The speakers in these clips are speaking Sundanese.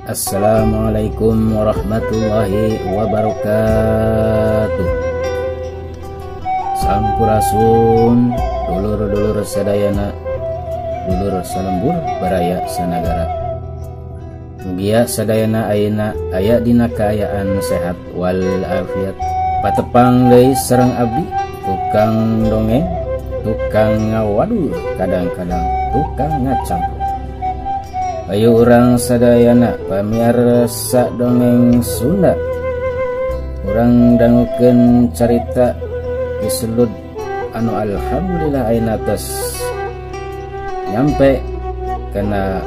Assalamualaikum warahmatullahi wabarakatuh. Sampurasun dulur-dulur sadayana, dulur salembur baraya sanagara. Mugia sadayana ayeuna aya dina kaayaan sehat wal afiat. Patepang deui sareng abdi tukang dongeng, tukang ngawadul, kadang-kadang tukang ngacampur. Ayo urang sadayana pamiarsa dongeng Sunda. Urang dangukeun carita Ki Selud anu alhamdulillah ayeuna tos nyampe kana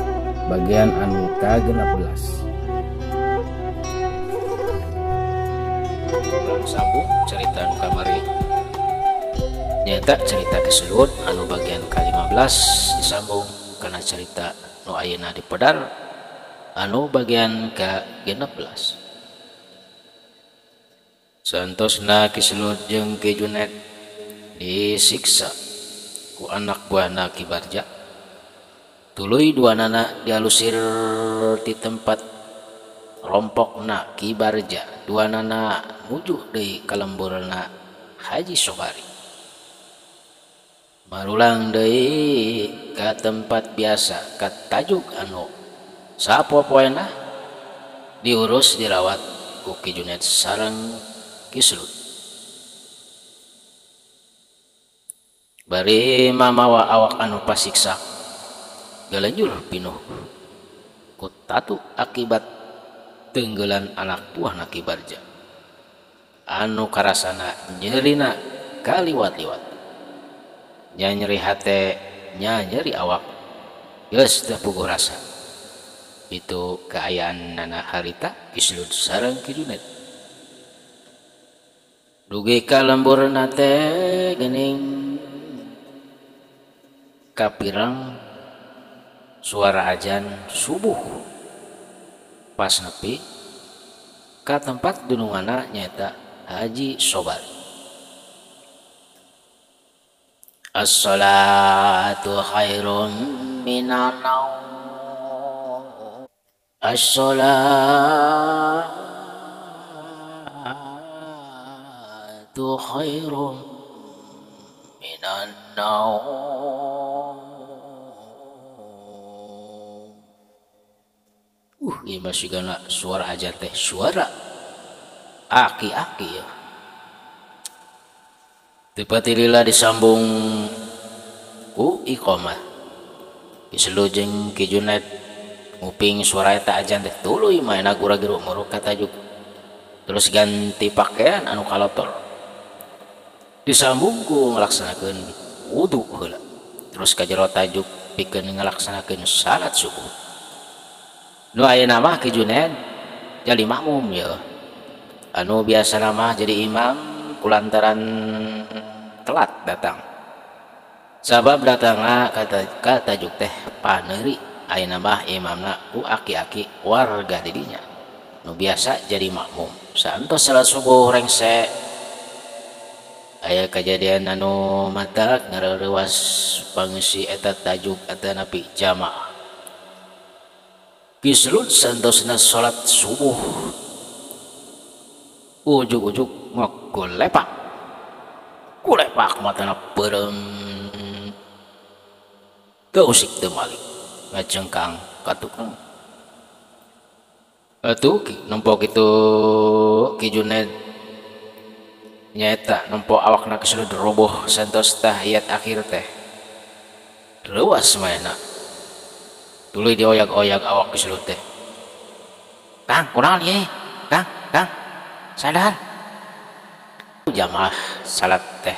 bagian anu ka-16. Urang sambung carita anu kamari. Nyaeta carita Ki Selud anu bagian ka-15 disambung kana carita nu ayeuna dipedar anu bagian ka-16. Santosna Ki Selud jeung Ki Junet disiksa ku anak buahna Ki Barja. Tuluy duanana dialusir ti tempat rompokna Ki Barja. Duanana nuju deui ka lemburna Haji Sobari. Marulang deui ka tempat biasa ka tajuk anu sapopoena diurus dirawat ku Ki Junet sareng Ki Selud. Bari mamawa awak anu pasiksa galenjur pinuh ku tatu akibat tenggelan anak buahna Ki Barja anu karasana nyerina kaliwat-liwat. Nyeri hate, nyeri awak, geus teu puguh rasa. Itu kaayaan nana harita Ki Selud sareng Ki Junet. Dugi ka lemburna teh geuning kapirang suara ajan subuh. Pas nepi ka tempat dununganna nyaeta Haji Sobari. As-salatu khairum minan naum. As-salatu khairum minan naum. Ieu mah sigana suara aja teh suara aki-aki ya. Tiba-tiba disambung ku iqamah. Ki Selud jeung Ki Junet nguping suara eta ajan teh tuluy maena gura-giru muruk ka tajuk. Terus ganti pakaian anu kalotor. Disambung ku ngalaksanakeun wudu heula. Terus ka jero tajuk pikeun ngalaksanakeun salat subuh. Nu ayeuna mah Ki Junet jadi makmum ya. Anu biasana mah jadi imam kulantaran telat datang. Sabab datangna ka tajuk teh paneuri ayeuna mah imamna ku aki-aki warga didinya nu biasa jadi makmum. Saentos salat subuh rengse aya kajadian anu matak ngareurewas pangeusi eta tajuk atanapi jamaah. Ki Selud santosna salat subuh ujug-ujug ngolepak kulepak matana peureum teu usik teu malik ngacengkang ka tukang. Atuh nempo kitu Ki Junet nyaeta nempo awakna Ki Selud roboh santos tahiyat akhir teh leuwas maena. Tuluy dioyag-oyag awak Ki Selud teh. Kang kunaon ieu? Kang, Kang sadar. Jamaah salat teh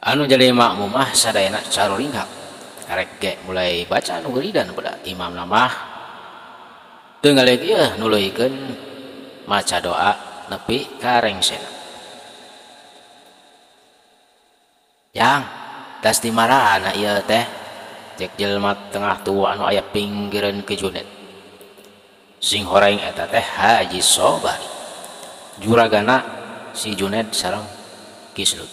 anu jadi makmum mah sadayana caruringhak karek ge mulai baca anu geulidan budak imamna mah teu ngalek ieu nuluykeun maca doa nepi ka rengsena. Yang tas di marana ieu teh cek jelema tengah tua anu aya pinggireun Ki Junet. Sing horeng eta teh Haji Sobari juragana si Junet sareng Ki Selud.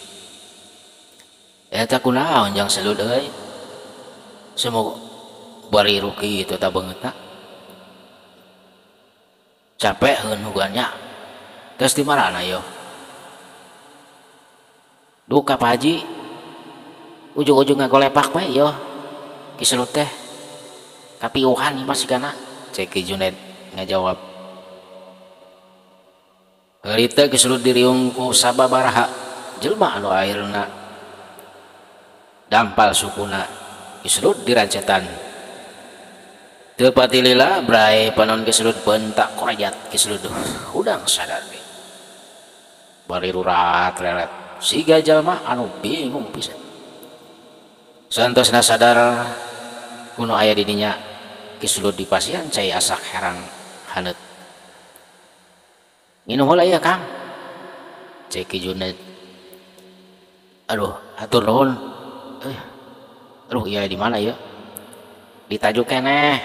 Eta kunaon jang Selud euy? Semoga bari ruki itu ta beungeutna. Capek heun hugannya. Terus di marana yo? Duka Pak Haji. Ujung-ujung ngagolepak we yo. Ki Selut teh. Kapiuhan ieu mah sigana. Cek Ki Junaid ngajawab. Harita Ki Selut diriung ku sababaraha jelema anu akhirna dampal sukuna. Ki Selut dirancetan. Teu patilila brai panon Ki Selut bentak korejat. Ki Selut hudang sadar ge. Bari rurat relet siga jalma anu bingung pisan. Santosna sadar kuno aya di dinya Ki Selut dipasihan cai asak herang haneut. Nginum heula ieu Kang. Cek Ki Junaid. Aduh, hatur nuhun. Aduh, ieu di mana ieu? Ditajuk keneh.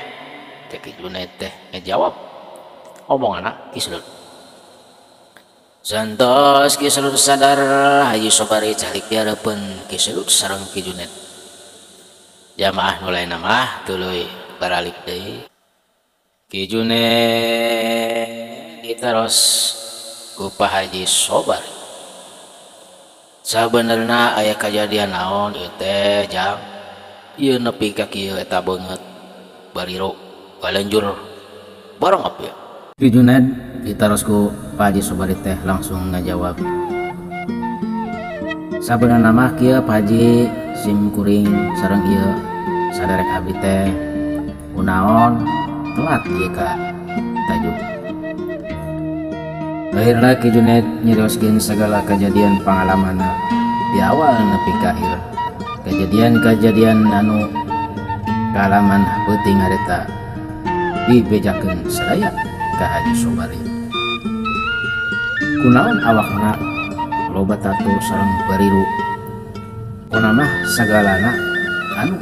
Cek Ki Junaid teh ngejawab omonganna Ki Selut. Santos Ki Selut sadar Haji Sobari calik dihareupeun Ki Selut sareng Ki Junaid. Jamaah nu lainna mah tuluy baralik deui. Ki Junaid ditaros ku Pak Haji Sobari. Sabenerna aya kajadian naon ieu teh jang? Ieu nepi ka kieu eta beungeut bariru balenjur barongop ya. Ki Junaid ditaros ku Pak Haji Sobari teh langsung ngajawab. Sabenerna mah kieu Pak Haji, sim kuring sareng ieu saderek abdi teh kunaon telat ieu ka tajuk. Akhirna Ki Junaid nyerioskeun segala kejadian pangalamanna di awal nepi ka akhir. Kejadian-kejadian anu kaalaman peuting harita dibejakeun sadaya ka Haji Sobari. Kunaon awakna loba tatu sareng bariru. Kuna mah sagalana anu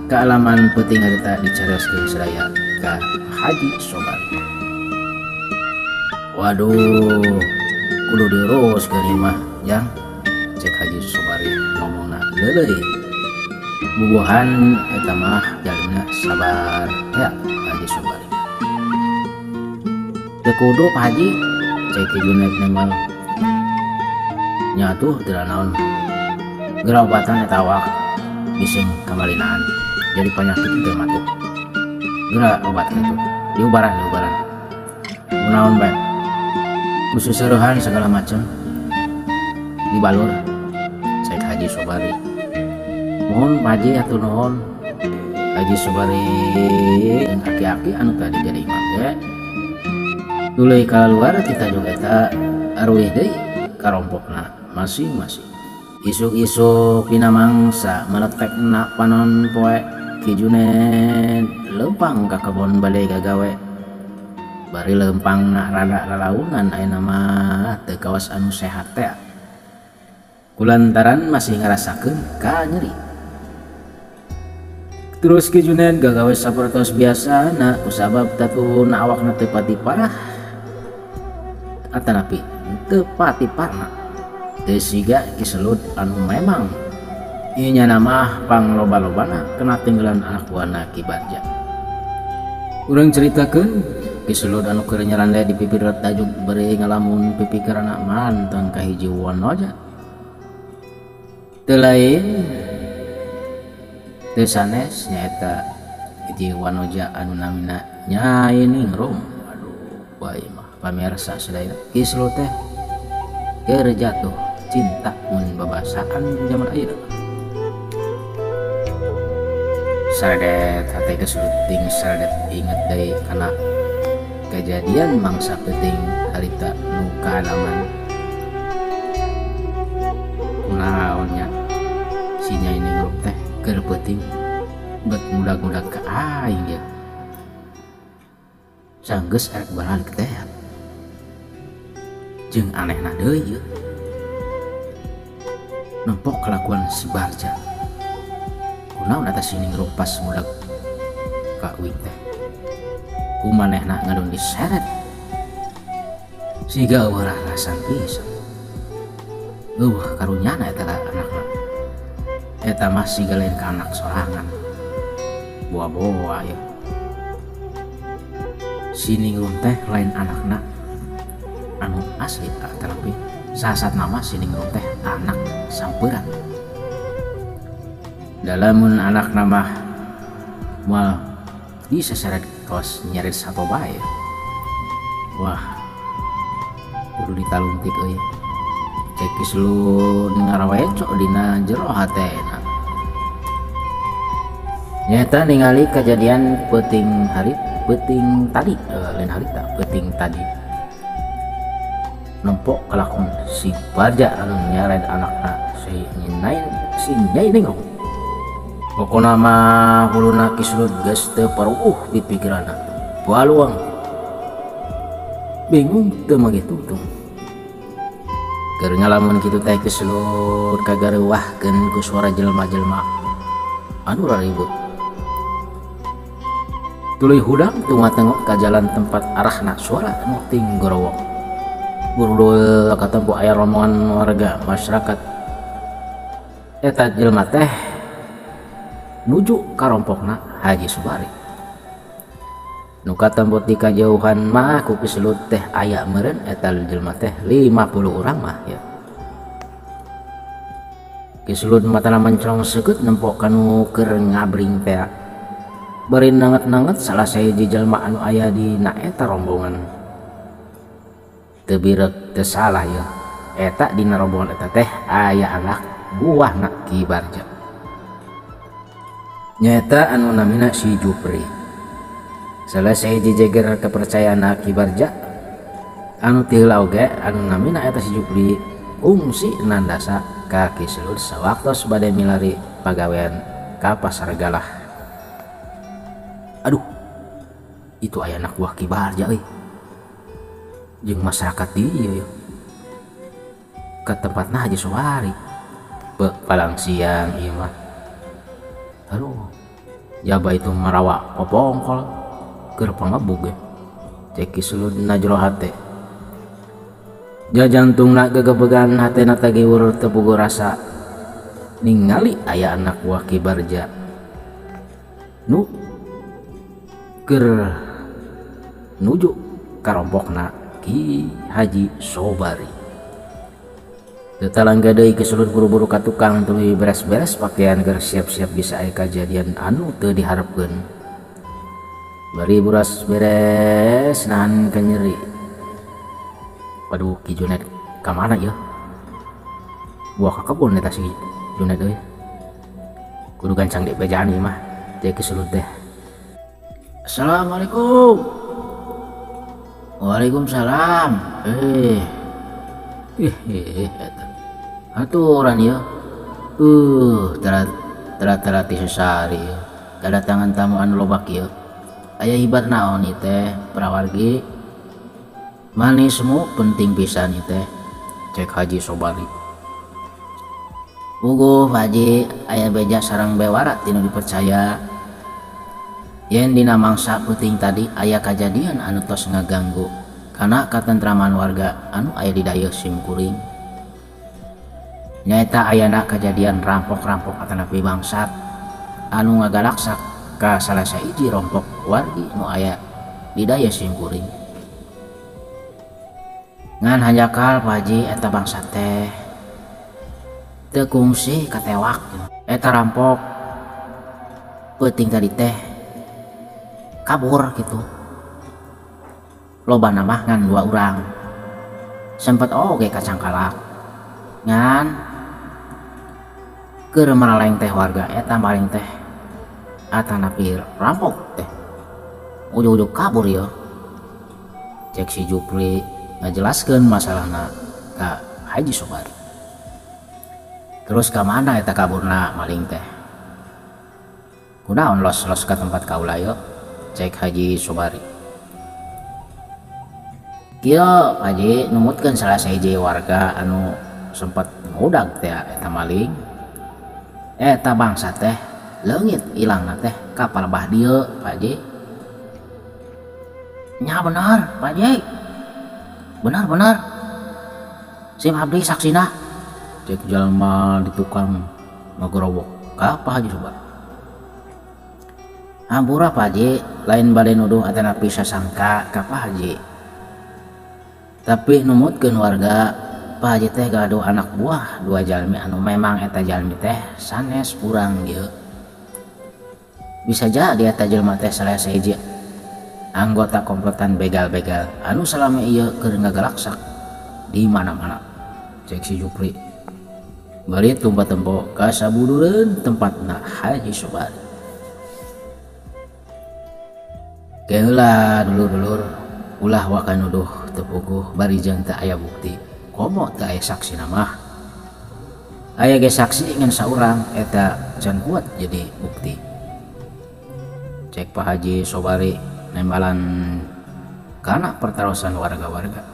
kaalaman peuting harita dicarioskeun sadaya ka Haji Sobari. Waduh, kudu diurus geuning mah jang. Cek Haji Sobari ngomongna leuleui. Bubuhan eta mah jalina sabar ya Haji Sobari. Teu kudu Pak Haji, cek Ki Junaid nembal. Nya atuh teu naon. Geura obatan eta awak bising kamalinaan. Jadi penyakit teu matuh. Geura obat kitu. Diubaran. Kunaon bae. Kususeruhan segala macam dibalur cek Haji Sobari. Mohon Pak Haji atuh nuhun. Haji Sobari jeung aki-aki anu tadi jadi imam ge tuluy kaluar kita juga eta aruih deui karompokna masing-masing. Isuk-isuk dina mangsa meletekna panon poe Ki Junaid leumpang ka kebon bade gagawe. Bari leumpangna rada lalaunan ayeuna mah teu kawas anu sehat teh. Kulantaran masih ngarasakeun ka nyeri. Terus Ki Junaid gagawe sapertos biasana kusabab tatuna awakna teu pati parah atanapi teu pati parna. Teu siga Ki Selut anu memang ieu nyana mah pangloba-lobana kena tinggalan anak buahna Ki Barja. Urang caritakeun Ki Selut anu keur nyarande di pipir tajuk bari ngalamun pipikiranna manteng ka hiji wanoja. Teu lain teu sanes nyaeta hiji wanoja anu namina Nyai Ningrum. Aduh bae mah pamirsa sadaya Ki Selut teh keur jatuh cinta mun babasaan zaman ayeuna. Saredet hate Ki Selut ting saredet inget deui kana kejadian mangsa peuting harita nu kaalaman. Kunaon nya si Nyai Ningrum teh keur peuting bet mudag-mudag ka aing ya. Sanggeus arek baralik teh. Jeung anehna deui ieu. Nempok kelakuan si Barja. Kunaon eta si Ningrum pas mudag ka uing teh. Kumanehna ngadon diseret. Siga eueuh rarasan pisan. Eueuh karunyana eta anakna. Eta mah siga lain ka anak sorangan. Boa-boa ya. Si Ningrum teh lain anakna anu asli tapi sasat nama si Ningrum teh anak samperan. Dalamun anak nama moal diseseret kos nyaris satu bae. Wah, kudu ditalungtik euy. Cek Ki Selud ngaraweco dina jero hatena. Nyata ningali kejadian peuting hari peuting tadi, lain harita peuting tadi. Nempok kalakon si Barja anu nyared anakna si Nyai si Nyai Ningrum. Pokona mah huluna Ki Selud geus teu paruuh di pikiranna. Baluang bingung teu mangitutung. Keur ngalamun kitu teh Ki Selud kagareuwahkeun ku suara jelema-jelema anu raribut. Tuluy hudang tunga-tengok ka jalan tempat arahna suara anu tinggorowok. Burudul katempo aya rombongan warga masyarakat. Eta jelema teh nuju ka rompokna Haji Subari. Nu katempo ti kajauhan mah ku Ki Selud teh aya meureun eta jelema teh 50 urang mah ya. Ki Selud matana mencrong seukeut nempo kanu keur ngabring teh. Bari nanget-nanget salah sahiji jelema anu aya dina eta rombongan. Teu birek teu salah ya. Eta dina rombongan eta teh aya anak buahna Ki Barja. Nyaeta anu namina si Jupri. Salah sahiji jeger kepercayaan Ki Barja anu ti heula oge anu namina eta si Jupri kungsi nandasa ka Ki Selud sawaktos bade milari pagawean ka Pasar Galah. Aduh, itu aya anak buah Ki Barja euy. Jeung masyarakat dieu ka tempatna Haji Sobari. Be palang siang ieu mah. Aduh, jaba itu marawa popongkol keur pangebug ge. Cek Ki Selud na jero hate. Jajantungna gegebegan hatena tagiwur teu puguh rasa ningali aya anak buah Ki Barja nu keur nuju ka rompokna Ki Haji Sobari. Tetalangga deui Ki Selud buru-buru ka tukang tuluy beres-beres pakaian keur siap-siap bisa aya kajadian anu teu diharepkeun. Bari buras beres nahan kanyeri. Waduh, Ki Junet ka mana ieu? Buah ka kebun eta si Junet euy. Kudu gancang dibejaan ieu mah. Cek Ki Selud teh. Assalamualaikum. Waalaikumsalam. Eta. Aturan ieu. Terat-terat ti sesari. Kadatangan tamu anu loba kieu. Aya hibat naon ieu teh, prawargi? Manismu penting pisan ieu teh. Cek Haji Sobari. Puguh Haji, aya beja sareng bewara tinu dipercaya. Yen dina mangsa peuting tadi aya kajadian anu tos ngaganggu kana katentraman warga anu aya di dayeuh simkuring. Nyaeta ayana kajadian rampok-rampok atanapi bangsat anu ngagalaksak ka salah sahiji rompok wargi nu aya di dayeuh simkuring. Ngan hanjakal Pak Haji eta bangsat teh teu kungsi katewak. Eta rampok peuting tadi teh kabur gitu. Loba mah ngan dua urang. Sempet oge kacangkalak. Ngan keur maraleng teh warga eta maling teh atanapi rampok teh ujug-ujug kabur ya. Cek si Jupri ngajelaskeun masalahna ka Haji Sobari. Terus ka mana eta kaburna maling teh? Kunaon los-los ka tempat kaula yo? Cek Haji Sobari. Kieu Haji numutkeun salah sahiji warga anu sempat ngudag teh eta maling. Eta bangsa teh leungit ilangna teh ka palebah dieu Pak Haji. Nya bener Pak Haji. Bener bener. Sim abdi saksina. Cek jalma di tukang ngagerowok ka Pak Haji Sobari. Hampura Pak Haji, lain bade nuduh atanapi sasangka ka Pak Haji. Tapi numutkeun warga, Pak Haji teh gaduh anak buah dua jalmi anu memang eta jalmi teh sanes urang ieu. Bisa jadi eta jelma teh salah sahiji anggota komplotan begal-begal anu salami ieu keur ngagalaksak di mana-mana. Cek si Jupri. Bari tumpa tempo ka sabudureun tempatna Haji Sobari. Keheula dulur-dulur ulah waka nuduh teu puguh bari jeung teu aya bukti. Komo teu aya saksina mah. Aya ge saksi ngan saurang eta can kuat jadi bukti. Cek Pak Haji Sobari nembalan kana pertarosan warga-warga.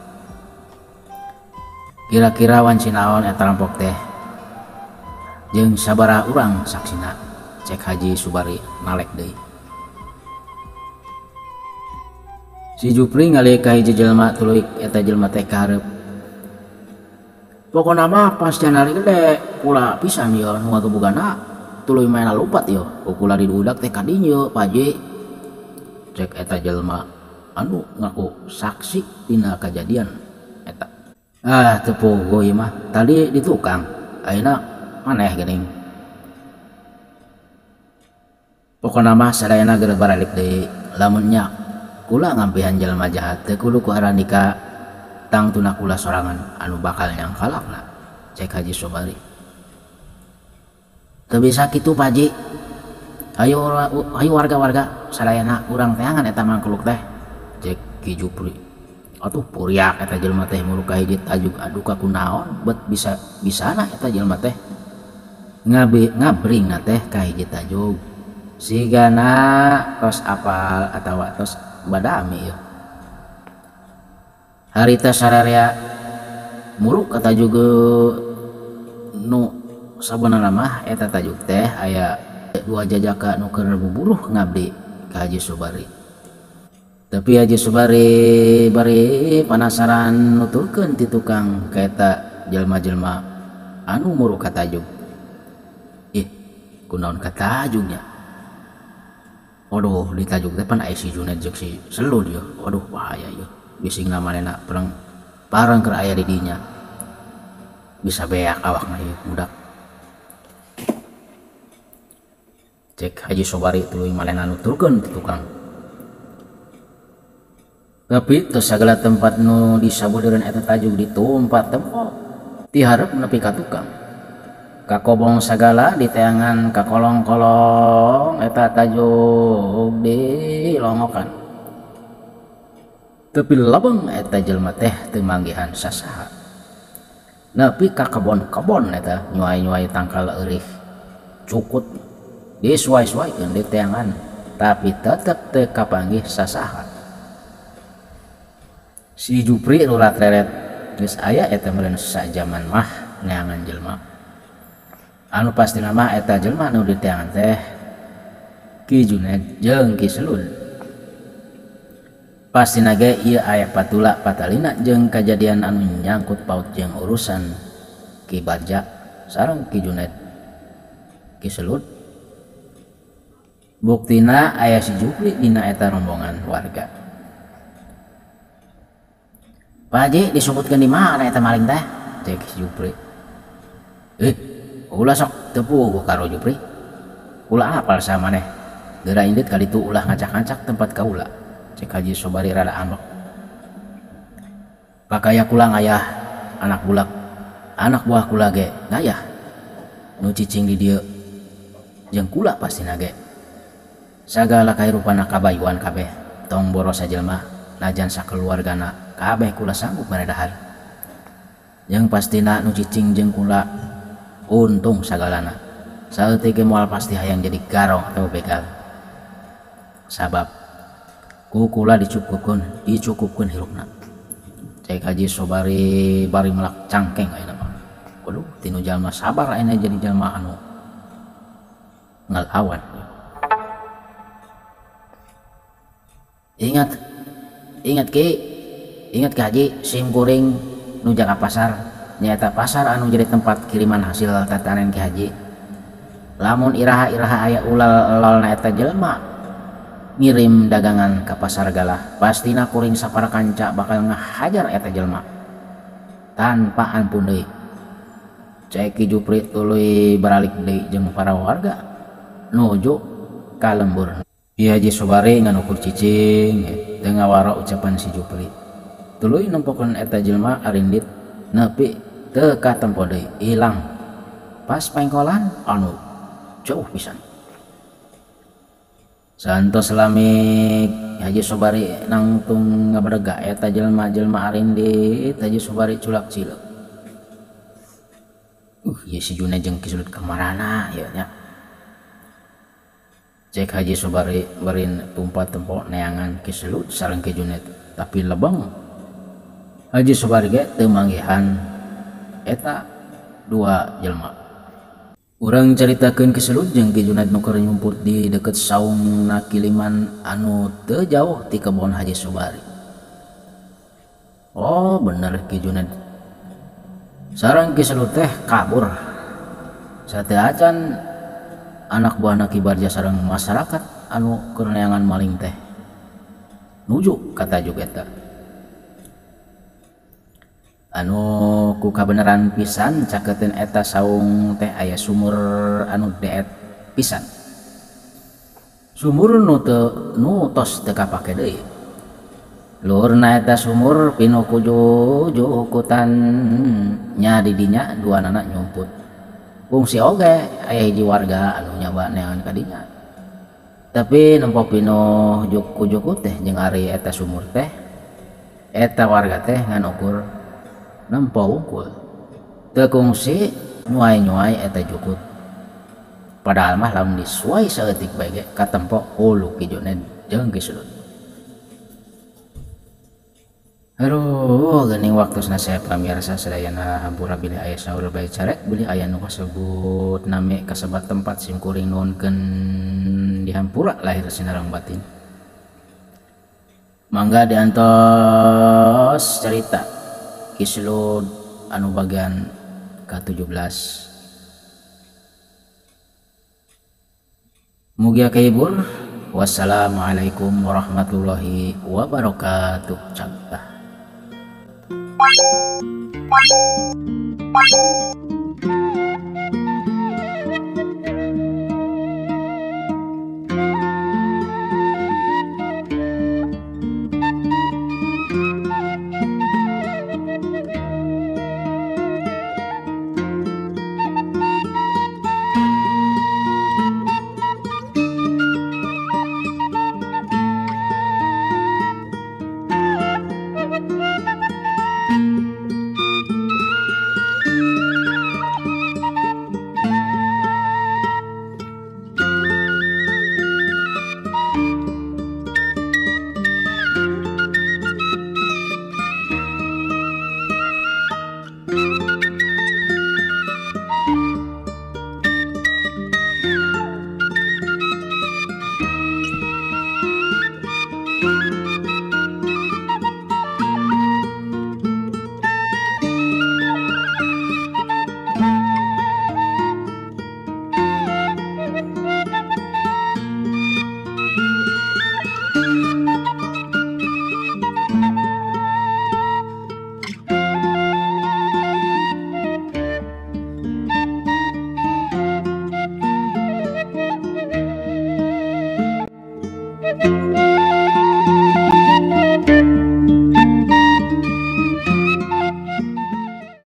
Kira-kira wanci naon eta rampok teh jeung sabaraha urang saksina. Cek Haji Sobari nalek deui. Si Jupri ngalih ka hiji jelema tuluy eta jelema teh ka hareup. Pokona mah pas janari gede kula pisan ieu nu ngagebugana tuluy maena lumpat ieu. Kula didudak teh ka dinya Pak Haji. Cek eta jelema anu ngaku saksi dina kajadian eta. Ah teu pogo ieu mah tadi di tukang ayeuna maneh geuning. Pokona mah sadayana geus baralik deui lamun nya kula ngampihan jelema jahat teu kudu ku arandika tangtuna kula sorangan anu bakal nyangkalakna. Cek Haji Sobari. Teu bisa kitu Pak Haji. Ayo ayo warga-warga sadayana urang teangan eta mangkluk teh. Cek Ki Jupri. Atuh puriak eta jelema teh muru ka hiji tajuk aduka kunaon bet bisa bisana eta jelema teh ngabringna teh ka hiji tajuk. Sigana tos apal atawa tos badami ieu. Harita sararea muruk kata juga nu sabenerna mah eta tajuk teh aya dua jajaka nu keur buburuh ngabdi ka Haji Sobari. Tapi Haji Sobari bari panasaran nuturkeun ti tukang ka eta jelma-jelma anu muruk ka tajuk. Ih, kunaon ka tajuknya? Waduh, di tajuk teh pan aya si Junaid jeung si Selud ieu. Waduh, bahaya ieu. Bisingna manehna perang parang keur aya di dinya. Bisa beak awakna ieu budak. Cek Haji Sobari tuluy manehna nuturkeun ti tukang. Tapi teu sagala tempat nu disabudeureun eta tajuk ditumpat tempo ti hareup nepi ka tukang. Kakobong sagala diteangan kakolong-kolong eta tajuk dilongokan. Tapi lebeng eta jelema teh teu manggihan sasaha. Nepi ka kebon-kebon eta nyuai-nyuai tangkal eurih cukut disuai-suaikeun diteangan tapi tetep teu kapanggih sasaha. Si Jupri lurat reret geus aya eta meureun sajaman mah neangan jelema. Anu pastina mah eta jelema nu diteangan teh Ki Junaid jeung Ki Selud. Pastina ge ieu aya patula patalina jeung kajadian anu nyangkut paut jeung urusan Ki Barja sareng Ki Junaid Ki Selud. Buktina aya si Jupri dina eta rombongan warga. Pak Haji disebutkeun di mana eta maling teh? Cek si Jupri. Ulah sok teu puguh karo Jupri. Ulah apal sama maneh. Geura indit kali tu ulah ngacak-ngacak tempat kaula. Cek Haji Sobari rada ambek. Pakaya kula ngayah anak bulak. Anak buah kula ge ngayah. Nu cicing di dieu jeung kula pastina ge. Sagala kahirupana kabayuan kabeh. Tong boros sajelma najan sakeluargana kabeh kula sanggup mere dahar. Jeung pastina nu cicing jeung kula untung sagalana. Saeutik ge moal pasti hayang jadi garong atau begal. Sabab ku kula dicukupkeun hirupna. Cek Haji Sobari bari melak cangkeng ayeuna mah. Waduh, tinu jalma sabar ayeuna jadi jalma anu ngalawan. Ingat, ingat Ki, ingat Ki Haji, sim kuring nu jaga pasar. Nyaeta pasar anu jadi tempat kiriman hasil tatanen Ki Haji. Lamun iraha-iraha aya ulal-elolna eta jelema ngirim dagangan ka pasar galah pastina kuring sapara kanca bakal ngahajar eta jelema tanpa ampun deui. Cek Ki Jupri tuluy baralik deui jeung para warga nuju ka lembur. Ki Haji Sobari ngan ukur cicing teu ngawaro ucapan si Jupri. Tuluy nempokeun eta jelema arindit nepi teu katempo deui ilang pas pengkolan anu jauh pisan. Santos lami Haji Sobari nangtung ngabrega eta jelema-jelema arindit Haji Sobari culak cileuk. Ieu si Junaid jeung Ki Sulut kamarana ieu nya. Cek Haji Sobari berin tumpat tempo neangan Ki Sulut sareng Ki Junaid tapi lebeng. Haji Sobari ge teu manggihan eta dua jelema. Urang caritakeun Ki Sulut jeung Ki Junaid nu keur nyumput di deket saung Nakiliman anu teu jauh ti kebon Haji Sobari. Oh bener Ki Junaid sareng Ki Sulut teh kabur. Sateuacan anak buahna Ki Barja sareng masyarakat anu keur neangan maling teh nuju ka tajuk eta. Anu ku kabeneran pisan caketeun eta saung teh aya sumur anu deet pisan. Sumur nu teu nu tos teu kapake deui. Luhurna eta sumur pinuh ku jukutan nya di dinya duanana nyumput. Kungsi oge aya hiji warga anu nyoba neangan ka dinya. Tapi nempo pinuh ku jukut teh jeung ari eta sumur teh eta warga teh ngan ukur nempo wungkul. Teu kungsi nyuai-nyuai eta jukut. Padahal mah lamun disuai saeutik bae ge katempo hulu Ki Junaid jeung Ki Sulut. Aduh, geuning waktosna saya pamirsa sadayana hampura bilih aya saur bae carek bilih aya nu kasebut nami kasebat tempat sim kuring nuhunkeun dihampura lahir sinareng batin. Mangga diantos cerita Ki Sulut anu bagian ke-17. Mugia kahibur. Wassalamualaikum warahmatullahi wabarakatuh. Cantah.